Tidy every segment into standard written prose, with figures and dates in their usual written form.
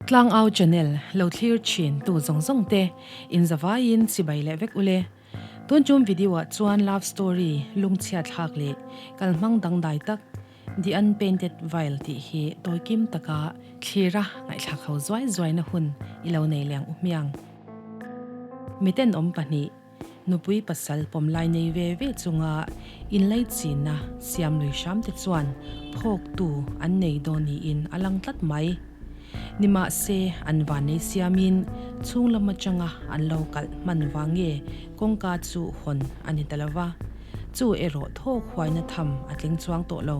Tlangau channel lo thlir thin tu zawng zawng te in zavaiin chibai leh vek ule. Tun tum video ah chuan love story lungchhiat thlak leh kalhmang dangdai tak The Unpainted Veil tih hi tawikim taka thlira ngaihthlak ho zuai zuaina hun i lo nei leng u hmiang. Mitenawm pahnih, nupui pasal pawmlai nei ve ve chunga inlaichinna siam lui hram te chuan phawktu an nei dawn niin a lang tlat mai. Nimahse, an vannei siamin chhung lam atanga an lo kalh hman vang nge kawngka chu hawn a ni ta lo va. Chu erawh thawk huaina tham a tling chuang tawh lo.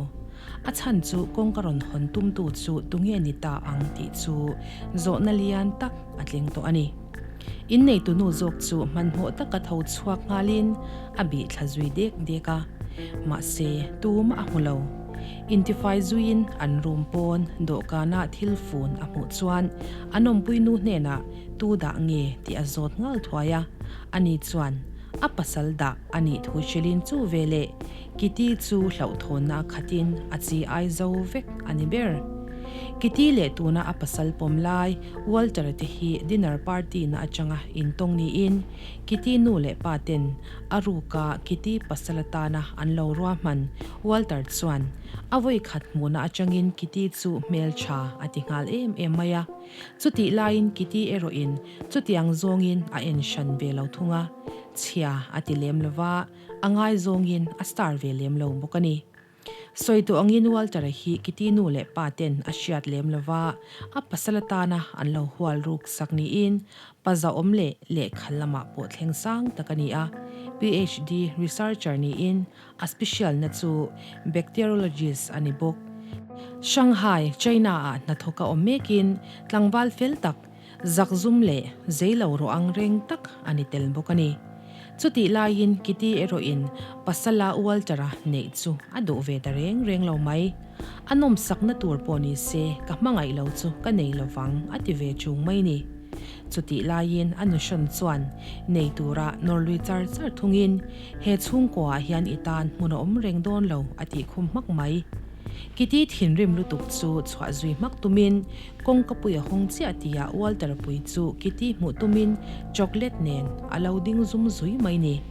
A chhan chu kawngka rawn hawn tumtu chu tunge ni ta ang tih chu zawhna lian tak a tling tawh a ni. Inneitunu zawk chu hmanhmawh taka tho chhuak nghalin a bih thla zui dek dek a, mahse tumah a hmu lo. Intifai zuiin an room pawn dawhkanah thil fun a hmuh chuan an awmpuinu hnenah tu dah nge tih a zawt nghal thuai a, ani chuan a pasal dah a nih thu hrilhin chu veleh Kitty chu hlauhthawnna a khatin a chi ai zo vek a ni ber. Kitty leh tuna a pasal pawm lai Walter-a te hi dinner party na atanga intawng niin Kitty nu leh pa ten a ruka Kitty pasal atana an lo ruahman Walter chuan a vawi khat hmuhna atangin Kitty chu hmeltha a ti nghal em em mai a. Chutih laiin Kitty erawhin chutiang zawngin a en hran ve lo thung a, chhia a ti lem lova. A ngaizawngin a star ve lem lo bawk a ni. Sawi tawh angin Walter-a hi Kitty nu leh pa ten a hriat lem lo va, a pasal atana an lo hual ruk sak niin pa zahawm leh lehkha lamah pawh thleng sang tak a ni a. PhD researcher niin a special na chu bacteriologist a ni bawk. Shanghai, China-ah hnathawk a awm mekin tlangval fel tak, Zakzum leh zeilo rawh ang reng tak a ni tel bawk a ni. Chutih laiin Kitty erawhin Pasala Walter-a neih chu a duh ve ta reng reng lo mai. A nawmsakna tur pawh ni se ka hmangaih lo chu ka nei lo vang a ti ve chung mai ni. Chutih laiin a nuhrawn chuan nei tura nawrlui char char thungin he chhungkuaah hian i tan hmun a awm reng dawn lo a tih khum hmak mai. Kitty thinrim lutuk chu chhuah zui hmak tumin Kawngka pui a hawng chiah tia Walter pui chu Kitty hmuh tumin chocolate nen a lo ding zum zui mai ni.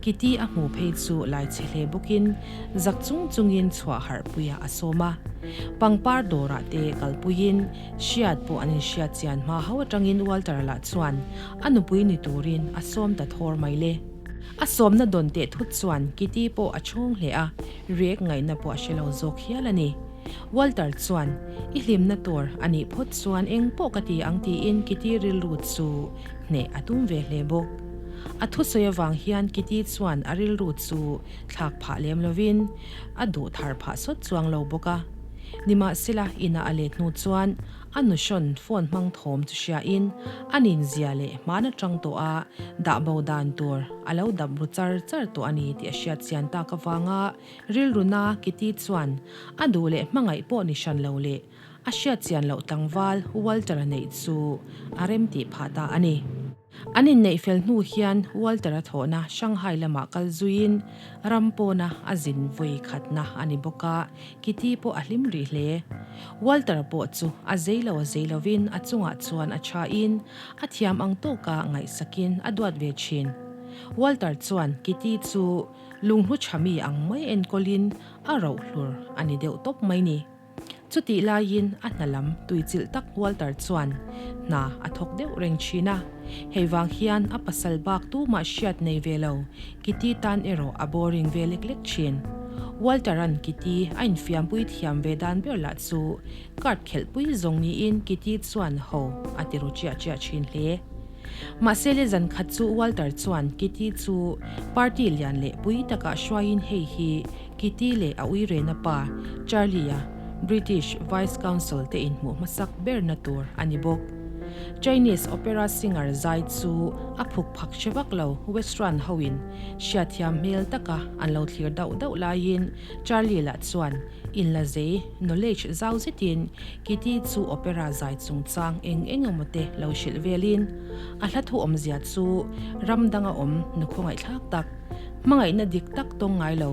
Kitty a hmuh phei chu lai chhe hle bawkin zak chung chungin chhuah harh puiah a sawm a. Pangpar dawrah te kalpuiin hriat pawh an inhriat chian hma ho atangin Walter lah chuan a nupui ni turin a sawm ta thawr mai le. A sawmna dawn teh thut chuan Kitty pawh a chhawng hle a, riek ngaihna pawh a hre lo zawk hial a ni. Walter chuan, I hlimna tur a nih phawt chuan eng pawh ka ti ang tiin Kitty rilru chu hneh a tum ve hle bawk. A thusawi avang hian Kitty chuan a rilru chu thlak phah lem lovin a duh thar phah sawt chuang lo bawk a. Nimahsela inah a let hnu chuan A nuhrawn phone hmang thawm chu hriain a ninzia leh hman atang tawh a dah bo dan tur a lo dap ru char char tawh a ni tih a hriat chian tak avanga rilruna Kitty chuan a duh leh hmangaih pawh ni hran lo leh a hriat chian loh tlangval Walter-a neih chu a remtih phah ta a ni. An inneih fel hnu hian Walter-a thawhna Shanghai lamah kal zuiin ram pawna a zin vawi khatna a ni bawk a, Kitty pawh a hlim rih hle. Walter-a pawh chu a zei lo a zei lovin a chungah chuan a thain a thiam ang tawka ngaihsakin a duat ve thin. Walter chuan Kitty chu lunghlu tha mi ang mai enkawlin a roh hlur a ni deuh tawp mai ni. Chutih laiin a hna lam tuichilh tak Walter chuan hna a thawk deuh reng thin a, hei vang hian a pasal bak tumah hriat nei ve lo Kitty tan erawh a boring ve lek lek thin. Walter-a'n Kitty a infiampui thiam ve dan ber lah chu card khelhpui zawng niin Kitty chuan ho a ti ru chiah chiah thin hle. Mahse le zan khat chu Walter chuan Kitty chu party lian leh pui takah hruaiin hei hi Kitty leh a uirena pa Charlie-a British Vice Council te inhmuh hmasak berna tur a ni bawk. Chinese opera singer zai chu a phuk phak hre vak lo Western hoin hriatthiam hmel taka an lo thlir dauh dauh laiin Charlie lah chuan inla zei knowledge zau zetin Kitty chu opera zai chungchang eng eng emaw te lo hrilh velin a hla thu awmzia chu ram danga awm nu khawngaihthlak tak. Hmangaihna dik tak tawng ngai lo.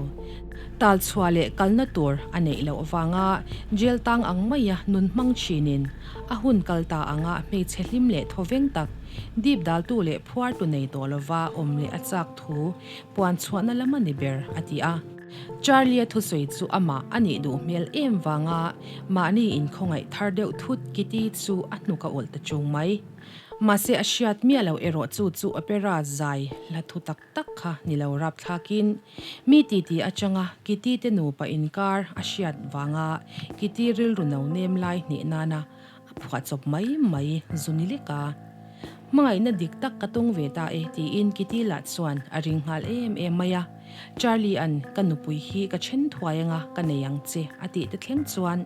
Tal chhuah leh kalna tur a neih loh avanga jail tang ang maia nun hmang thinin a hun kal ta anga hmeichhe hlim leh thawveng tak, dip daltu leh phuartu nei tawh lova awm leh a chak thu puan chhuahna lam a ni ber, a ti a. Charlie-a thusawi chu amah a nih duh hmel em vanga mahni inkhawngaih thar deuh thut Kitty chu a hnuk a ulh ta chung mai. Mahse a hriat miah loh erawh chu chu opera zai hla thu tak tak kha ni lo rapthlakin mi titi atanga Kitty te nupa inkar a hriat vanga Kitty rilru no nem lai hneh nana a phuah chawp mai mai zu ni lek a. Hmangaihna dik tak ka tawng ve ta e tiin Kitty lah chuan a ring nghal em em mai a. Charlie an ka nupui hi ka then thuai anga ka nei ang che a tih te thleng chuan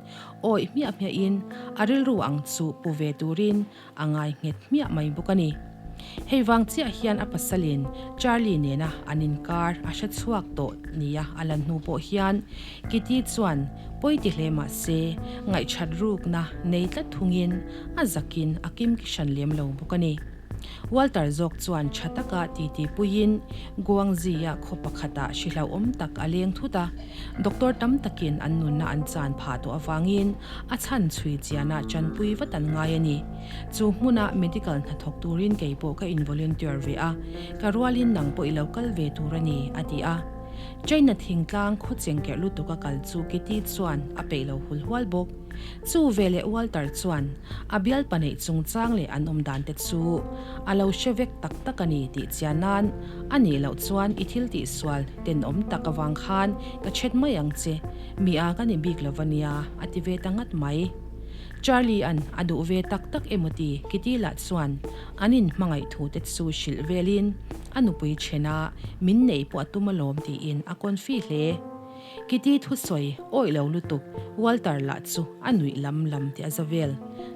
awih hmiah hmiahin a rilru ang chu pu ve turin a ngai nghet hmiah mai bawk a ni. Hei vang chiah hian a pasalin Charlie nena an inkar a hre chhuak tawh nia a lan hnu pawh hian Kitty chuan pawi ti hle mah se ngaihchat rukna nei tlat thungin a zakin a kim ki hran lem lo bawk a ni. Walter zawk chuan tha taka titi puiin Guangxi-a khaw pakhatah hri hlauhawm tak a leng thut a, doctor tam takin an nunna an chan phah tawh avangin a chhan chhui chianah chanpui vat an ngai a ni. Chu hmuna medical hnathawk turin kei pawh ka in-volunteer ve a, ka rualin nang pawh i lo kal ve tur a ni, a ti a. China thingtlang khaw chengkerh lutuk a kal chu Kitty chuan a peih lo hul hual bawk. Chu veleh Walter chuan a bialpa neih chungchang leh an awm dan te chu a lo hre vek tak tak a ni tih chian nan a nih loh chuan i thil tihsual tenawm tak avang khan ka chet mai ang che, mi a ka ni bik lo va nia a ti ve ta ngat mai. Charlie an a duh ve tak tak emaw ti Kitty lah chuan an inhmangaih thu te chu hrilh velin a nupui thena min neih pawh a tum alawm tiin a confi hle. Kitty thusawi awih lo lutuk Walter lah chu a nuih lam lam tih a za vel.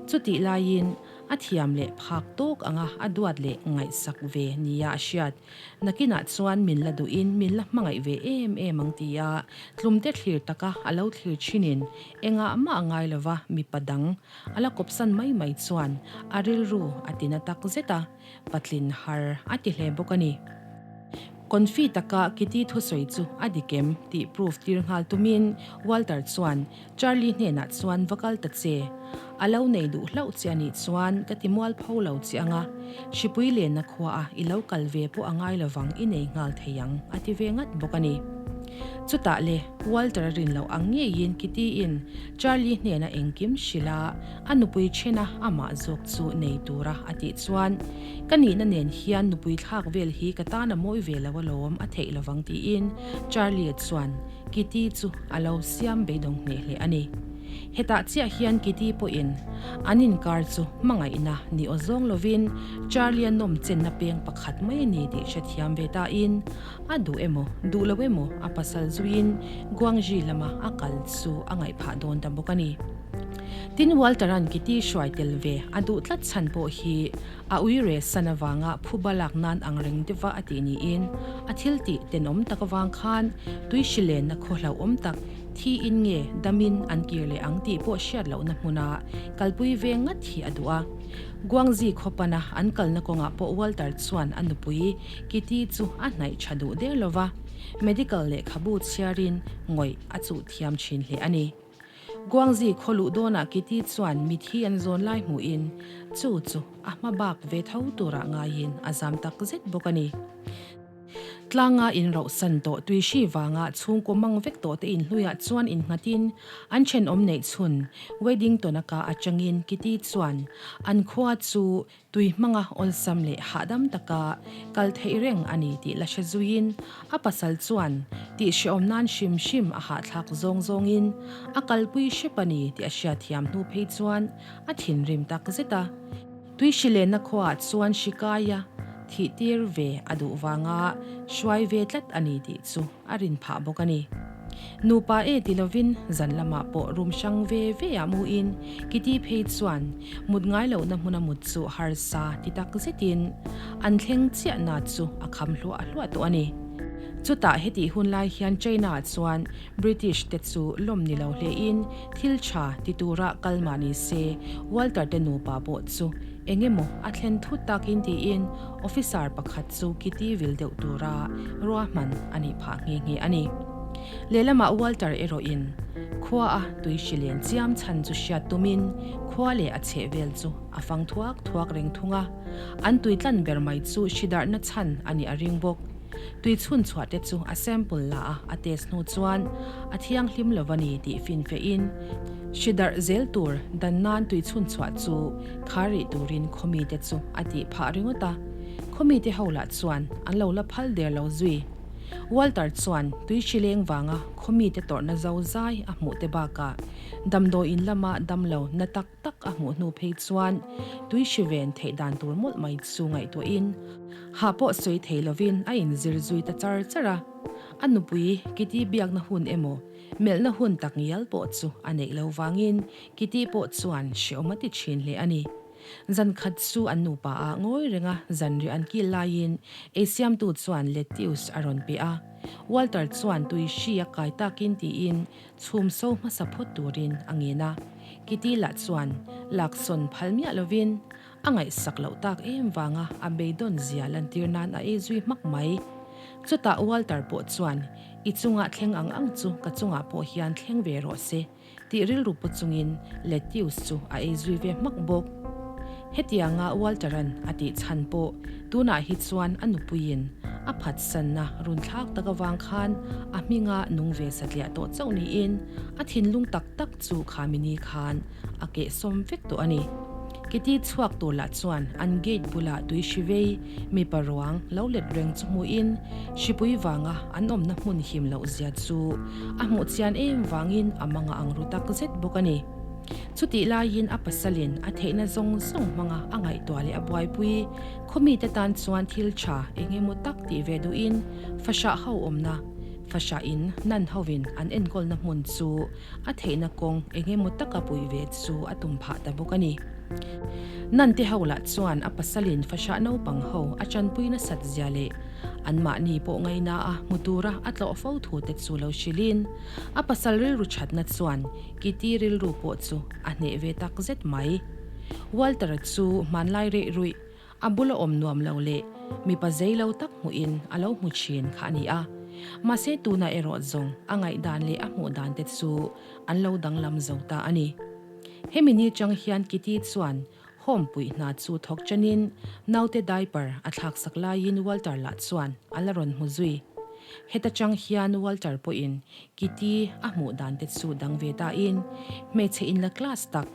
Chutih laiin a thiam leh phak tawk anga a duat leh ngaihsak ve nia a hriat. Nakinah chuan min la duhin min la hmangaih ve em em ang tia tlumte thlir taka a lo thlir thinin engah mah a ngai lova mipa dang a la kawpsan mai mai chuan a rilru a tina tak zet a, patlin har a ti hle bawk a ni. Confi taka Kitty thusawi chu a dik em tih proof tir nghal tumin Walter chuan Charlie hnenah chuan va kal ta che. A lo nei duh hlauh che a nih chuan ka ti mual pho lo che anga, hripui lenna khuaah i lo kal ve pawh a ngai lovang i nei nghal thei ang a ti ve ngat bawk a ni. Chutah le Walter a rin loh ang ngeiin Kitty-in Charlie hnena engkim hrilh a, a nupui thena amah zawk chu nei tura a tih chuan Ka nihna nen hian nupui thlak vel hi ka tan a mawi ve lo alawm a theih lovang tiin Charlie chuan Kitty chu a lo siam beidawng hneh hle a ni. Hetah chiah hian Kitty pawhin an inkar chu hmangaihna ni aw zawng lovin Charlie-a nawm chenna peng pakhat mai a ni tih hrethiam ve tain a duh emaw duh lo emaw a pasal zuiin Guangxi lama a kal chu a ngaih phah dawn ta bawk a ni. Tin Walter-a'n Kitty hruai tel ve a duh tlat chhan pawh hi A ui re san avanga phuba lak nan ang reng deuha a tih niin a thil tih tenawm tak avang khan tui hri lenna khaw hlauhawm tak thiin nge damin an kir leh ang tih pawh hriat lohna hmuna kalpui ve ngat hi a duh a. Guangxi khaw pana an kalna kawngah pawh Walter chuan a nupui Kitty chu a hnaih tha duh der lova, medical lehkhabu chhiarin ngawih a chuh thiam thin hle a ni. Guangxi khaw luh dawnah Kitty chuan mithi an zawn lai hmuhin chu chu a hma bak ve tho turah ngaiin a zam tak zet bawk a ni. Tlanga inrohsan tawh tuihri vanga chhungkaw mang vek tawh te inhluiah chuan innghatin an thenawm neih chhun Weddington-a ka atangin Kitty chuan an khua chu Tui hmanga awlsam leh hahdam taka kal theih reng a ni tih la hre zuiin a pasal chuan tih hrehawm nan hrim hrim a hahthlak zawng zawngin a kalpui hrep a ni tih a hriatthiam hnu phei chuan a thinrim tak zet a. Tui hri lenna khuaah chuan hri kaia thih tir ve a duh vanga hruai ve tlat a ni tih chu a rin phah bawk a ni. Nupa e ti lovin zan lamah pawh room hrang ve ve ah mu in Kitty phei chuan mut ngai lohna hmuna mut chu harsa ti tak zetin an thleng chiahna chu a kham hluah hluah tawh a ni. Chutah hetih hun lai hian China ah chuan British te chu lawm ni lo hle in thil tha ti tura kal mah ni se Walter te nupa pawh chu eng emaw a thlen thut takin tiin Officer pakhat chu Kitty vil deuh tura ruahman a nih phah nghe nghe a ni. Lehlamah Walter erawhin khua a tui hri len chiam chhan chu hriat tumin khua leh a chhehvel chu a fang thuak thuak reng thung a, an tui tlan ber mai chu hri darhna chhan a nih a ring bawk. Tui chhun chhuah te chu a sample la a, a test hnu chuan a thianghlim lo a ni tih finfehin hri darh zel tur dan nan tui chhun chhuah chu khar rih turin khawmite chu a tih phah ringawt a, khawmite ho lah chuan an lo la phal der lo zui. Walter chuan tui hri leng vanga khawmite tawrhna zo zai a hmuh te bakah damdawiin lama damlo na tak tak a hmuh hnu phei chuan tui hri ven theih dan tur mawlh mai chu ngaihtuahin hah pawh sawi thei lovin a inzir zui ta char char a. A nupui Kitty biakna hun emaw melhna hun tak ngial pawh chu a neih lo vangin Kitty pawh chuan hreawm a ti thin hle a ni. Zan khat chu an nupa ah ngawi renga zanriah an kil laiin eisiamtu chuan lettuce a rawn pe a. Walter chuan tui hri a kai takin tiin chhum so hmasa phawt turin a ngen a. Kitty lah chuan laksawn phal miah lovin a ngaihsak loh tak em vanga a beidawn zia lantir nan a ei zui hmak mai. Chutah Walter pawh chuan I chungah thleng ang ang chu ka chungah pawh hian thleng ve rawh se tih rilru pu chungin lettuce chu a ei zui ve hmak bawk. Hetianga Walter-a'n a tih chhan pawh tunah hi chuan a nupuiin a phatsanna runthlak tak avang khan a hminga nung ve satliah tawh chauh niin a thinlung tak tak chu khamini khan a kehsawm vek tawh a ni. Kitty chhuak tur lah chuan an gate bulah tui hri vei mipa ruang lo let reng chu hmuhin hripui vanga an awmna hmun him loh zia chu a hmuh chian em vangin a manga ang ru tak zet bawk a ni. Chutih laiin a pasalin a theihna zawng zawng hmanga a ngaihtuah leh a buaipui khawmite tan chuan thil tha eng emaw tak tih ve duhin fahrah ho awmna fahrah in nan hovin an enkawlna hmun chu a theihna kawng eng emaw taka pui ve chu a tum phah ta bawk a ni. Nante ho lah chuan a pasalin fahrah naupang ho a tanpui nasat zia leh anmahni pawh ngaina a hmu tura a tlawh fo thu te chu lo hrilhin a pasal rilru thatna chuan Kitty rilru pawh chu a hneh ve tak zet mai. Walter-a chu hmanlai reih ruih A bula awm nuam lo leh mipa zei lo tak hmuhin a lo hmu thin kha a ni a. Mahse tunah erawh zawng a ngaihdan leh a hmuh dan te chu an lo danglam zo ta a ni. Hemi ni chang hian Kitty chuan home puih hna chu thawk chanin naute diaper a thlaksak laiin Walter lah chuan a la rawn hmu zui. Heta chang hian Walter pawhin Kitty a hmuh dan te chu dang ve tain hmeichhe inla class tak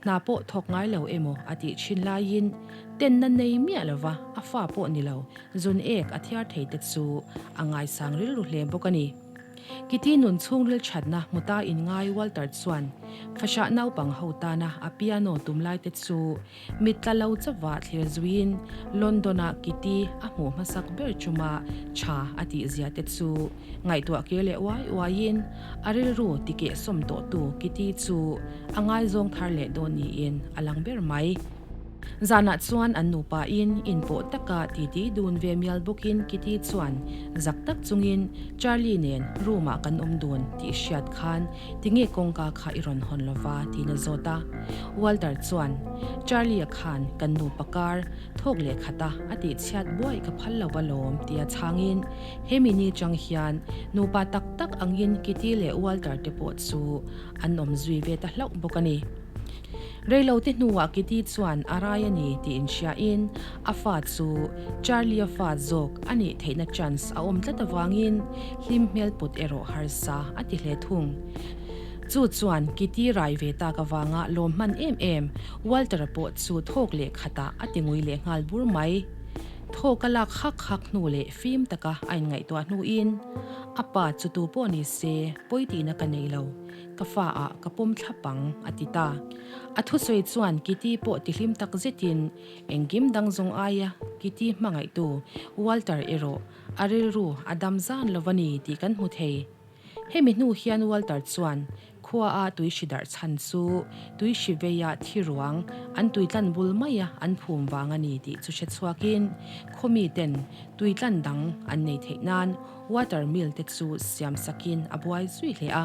Hna pawh thawk ngai lo emaw a tih thin laiin tenna nei miah lova a fa pawh ni lo zun ek a thiar thei te chu a ngaisang rilru hle bawk a ni. Kitty nun chhungril thatna hmuta inngai Walter chuan fahrah naupang ho tana a piano tum lai te chu mit tla lo chauha thlir zuiin London-a Kitty a hmuh hmasak ber chuma tha a tih zia te chu Ngaihtuah kir leh uai uaiin a rilru tikeh sawm tawhtu Kitty chu a ngaizawng thar leh dawn niin a lang ber mai. Zanah chuan an nupain inpawh taka titi dun ve mial bawkin Kitty chuan zak tak chungin Charlie nen room-ah kan awm dun tih hriat khan tinge kawngka kha i rawn hawn lova tiin a zawt a. Walter chuan Charlie-a khan kan nupa kar thawk leh khata a tihchhiat buai ka phal lo alawm tia chhangin Hemi ni chang hian nupa tak tak angin Kitty leh Walter te pawh chu an awm zui ve ta hlauh bawk a ni. Reilote hnuah Kitty chuan a rai a ni tih inhriain a fa chu Charlie-a fa zawk a nih theihna chance a awm tlat avangin hlim hmel put erawh harsa a ti hle thung. Chu chuan Kitty rai ve tak avanga lawm hman em em Walter-a pawh chu thawk leh khatah a ti ngui leh nghal bur mai. Thaw ka lak hak hak hnu leh fim taka a inngaihtuah hnuin, A pa chu tu pawh ni se, pawi tihna ka nei lo, ka fa ah ka pawm thlap ang, a ti ta. A thusawi chuan Kitty pawh tihlim tak zetin, engkim dang zawng aia Kitty hmangaihtu Walter erawh a rilru a dam zan lo a ni tih kan hmu thei. Hemi hnu hian Walter chuan Khuaa tui hri darh chhan chu tui hri veia thi ruang an tui tlan bul maia an phum vang a ni tih chu hre chhuakin khaw miten tui tlan dang an nei theih nan water mill te chu siam sakin a buai zui hle a.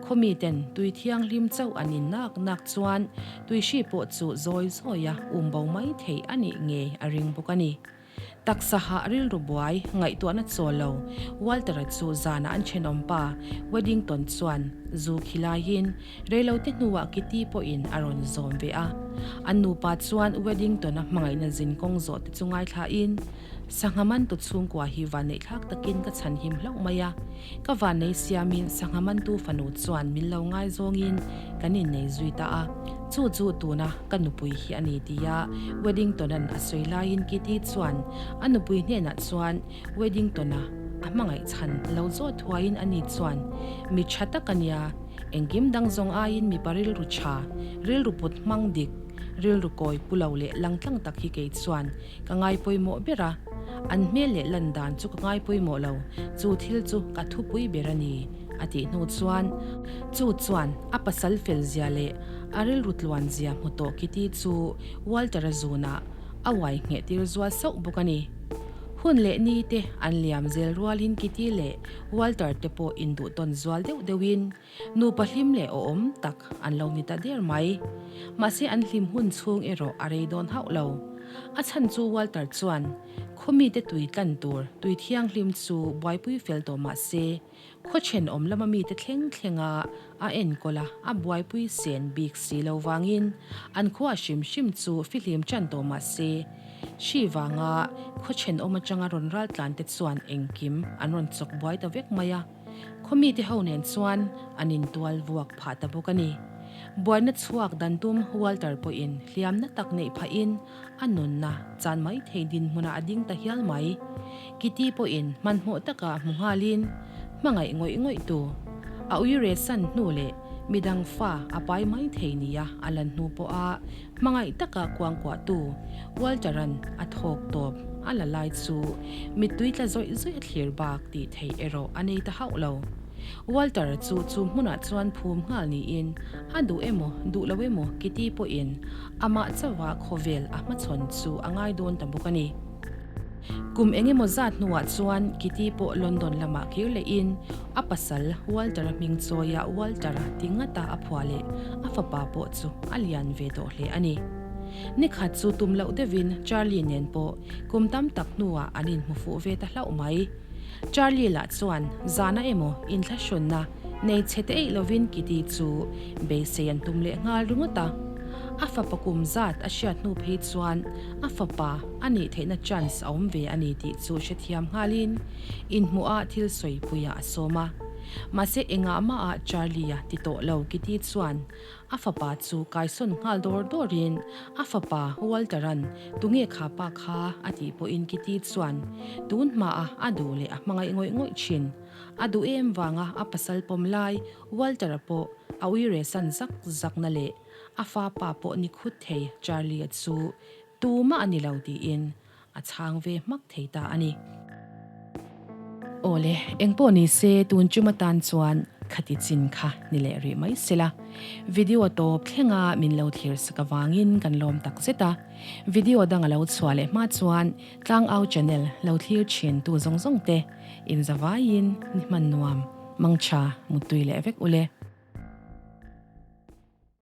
Khaw miten tui thianghlim chauh an in nak nak chuan tui hri pawh chu zawi zawia um bo mai theih a nih ngei a ring bawk a ni. Taksa hah rilru buai ngaihtuahna chawl lo, Walter-a chu zanah an thenawm pa Weddington chuan zu khi laiin reilote hnuah Kitty pawhin a rawn zawm ve a. An nupa chuan Weddington-a hmangaihna zin kawng zawh te chu ngaithlain, Sangha mantu chhungkua hi vanneihthlak takin ka chhanhim hlauh mai a, ka vannei siamin sangha mantu fanu chuan min lo ngaizawngin kan innei zui ta a, chu chu tuna ka nupui hi a ni tia Weddington-a'n a sawi laiin Kitty chuan a nupui hnenah chuan Weddington-a a hmangaih chhan lo zawt thuaiin ani chuan mi tha tak a nia, engkim dang zawng aiin mipa rilru tha, rilru put hmang dik, rilru kawi pu lo leh langtlang tak hi kei chuan ka ngai pawimawh ber a, an hmel leh lan dan chu ka ngai pawimawh lo, chu thil chu ka thupui ber a ni, a tih hnu chuan chu chuan a pasal fel zia leh a rilru tluan zia hmu tawh Kitty chu Walter-a zunah a uai ngheh tir zual sauh bawk a ni. Hun leh ni te an liam zel rualin Kitty leh Walter te pawh induh tawn zual deuh deuhin Nupa hlim leh awhawm tak an lo ni ta der mai. Mahse an hlim hun chhung erawh a rei dawn hauh lo. A chhan chu Walter chuan khaw mite tui tlan tur tui thianghlim chu buaipui fel tawh mah se, khaw thenawm lama mite thleng thlenga a enkawl a, a buaipui sen bik si lo vangin an khua hrim hrim chu fihlim tan tawh mah se, hri vanga khaw thenawm atanga rawn raltlan te chuan engkim an rawn chawk buai ta vek mai a. Khawmite ho nen chuan an intual vuak phah ta bawk a ni. Buaina chhuak dan tum Walter pawhin hliamna tak neih phahin a nunna chan mai thei dinhmunah a ding ta hial mai. Kitty pawhin hmanhmawh taka hmu nghalin hmangaih ngawih ngawih tu a uire san hnu leh midang fa a pai mai thei nia a lan hnu pawha Hmangaih taka kuangkuahtu Walter-a'n a thawk tawp a la lai chu mittui tla zawih zawih a thlir bak tih theih erawh a nei ta hauh lo. Walter-a chu chu hmunah chuan phum nghal niin a duh emaw duh lo emaw Kitty pawhin amah chauha khawvel a hmachhawn chu a ngai dawn ta bawk a ni. Kum eng emaw zat hnuah chuan Kitty pawh London lamah kir lehin a pasal Walter-a hming chawia Walter-a ti ngata a phuah leh a fapa pawh chu a lian ve tawh hle a ni. Nikhat chu tum loh deuhin Charlie nen pawh kum tam tak hnuah an inhmu fuh ve ta hlauh mai. Charlie lah chuan zana emaw inthlahrunna nei chhe te eih lovin Kitty chu beisei an tum leh nghal ringawt a. A fapa kum zat a hriat hnu phei chuan a fapa a nih theihna chance a awm ve a ni tih chu hrethiam nghalin inhmuh ah thil sawipuiah a sawm a. Mahse engah mah ah Charlie-a ti tawh lo Kitty chuan a fapa chu kaisawn nghal dawr dawrin a fapa Walter-a'n tunge kha pa kha a tih pawhin Kitty chuan tun hmaah a duh leh a hmangaih ngawih ngawih thin. A duh em vanga a pasal pawm lai Walter-a pawh a uire san zak zakna leh a fa pa pawh ni khut thei Charlie-a chu tumah a ni lo tiin a chhang ve hmak thei ta a ni. Awle, engpawh ni se tun chum atan chuan khati chin kha ni leh rih mai sela. Video tawp thlenga min lo thlir sak avangin kan lawm tak zet a. Video dang a lo chhuah leh hma chuan Tlangau channel lo thlir thin tu zawng zawng te inzavaiin ni hman nuam, mangtha, muttui leh vek ule.